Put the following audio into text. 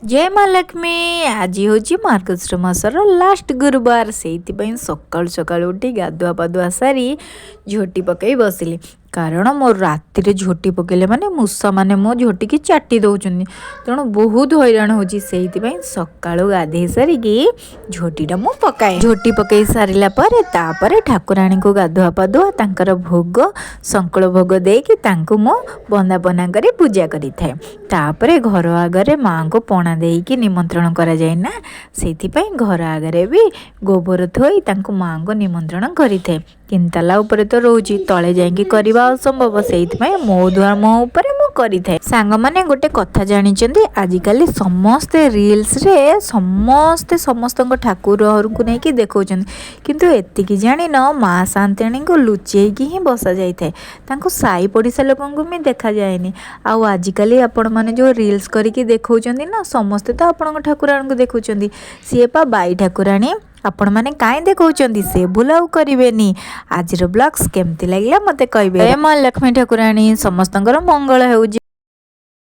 ଜୟ ମା ଲକ୍ଷ୍ମୀ। ଆଜି ହେଉଛି ମାର୍ଗଶିର ମାସର ଲାଷ୍ଟ ଗୁରୁବାର। ସେଇଥିପାଇଁ ସକାଳୁ ସକାଳୁ ଉଠି ଗାଧୁଆ ପାଧୁଆ ସାରି ଝୋଟି ପକାଇ ବସିଲି, କାରଣ ମୋର ରାତିରେ ଝୋଟି ପକାଇଲେ ମାନେ ମୂଷାମାନେ ମୋ ଝୋଟିକି ଚାଟି ଦେଉଛନ୍ତି। ତେଣୁ ବହୁତ ହଇରାଣ ହେଉଛି। ସେଇଥିପାଇଁ ସକାଳୁ ଗାଧେଇ ସାରିକି ଝୋଟିଟା ମୁଁ ପକାଏ। ଝୋଟି ପକାଇ ସାରିଲା ପରେ ତାପରେ ଠାକୁରାଣୀଙ୍କୁ ଗାଧୁଆ ପାଧୁଆ, ତାଙ୍କର ଭୋଗ, ଶଙ୍କୁଳ ଭୋଗ ଦେଇକି ତାଙ୍କୁ ମୁଁ ବନ୍ଦାପନା କରି ପୂଜା କରିଥାଏ। ତାପରେ ଘର ଆଗରେ ମାଆଙ୍କୁ ପଣା ଦେଇକି ନିମନ୍ତ୍ରଣ କରାଯାଏ ନା, ସେଇଥିପାଇଁ ଘର ଆଗରେ ବି ଗୋବର ଥୋଇ ତାଙ୍କୁ ମାଆଙ୍କୁ ନିମନ୍ତ୍ରଣ କରିଥାଏ। ତିନିତାଲା ଉପରେ ତ ରହୁଛି, ତଳେ ଯାଇକି କରିବା ଅସମ୍ଭବ। ସେଇଥିପାଇଁ ମୋ ଦୁଆର ମୁହଁ ଉପରେ ମୁଁ କରିଥାଏ। ସାଙ୍ଗମାନେ, ଗୋଟେ କଥା ଜାଣିଛନ୍ତି? ଆଜିକାଲି ସମସ୍ତେ ରିଲ୍ସରେ ସମସ୍ତେ ସମସ୍ତଙ୍କ ଠାକୁର ଘରକୁ ନେଇକି ଦେଖାଉଛନ୍ତି। କିନ୍ତୁ ଏତିକି ଜାଣିନ, ମା ସାନ୍ତାଣୀଙ୍କୁ ଲୁଚେଇକି ହିଁ ବସା ଯାଇଥାଏ। ତାଙ୍କୁ ସାହି ପଡ଼ିଶା ଲୋକଙ୍କୁ ବି ଦେଖାଯାଏନି। ଆଉ ଆଜିକାଲି ଆପଣମାନେ ଯେଉଁ ରିଲ୍ସ କରିକି ଦେଖାଉଛନ୍ତି ନା, ସମସ୍ତେ ତ ଆପଣଙ୍କ ଠାକୁରାଣୀଙ୍କୁ ଦେଖୁଛନ୍ତି। ସିଏ ପା ବାଇ ଠାକୁରାଣୀ, ଆପଣମାନେ କାହିଁ ଦେଖାଉଛନ୍ତି? ସେ ଭୁଲ ଆଉ କରିବେନି। ଆଜିର ବ୍ଲଗ୍ସ କେମିତି ଲାଗିଲା ମୋତେ କହିବେ। ଜୟ ମା ଲକ୍ଷ୍ମୀ ଠାକୁରାଣୀ। ସମସ୍ତଙ୍କର ମଙ୍ଗଳ ହେଉଛି।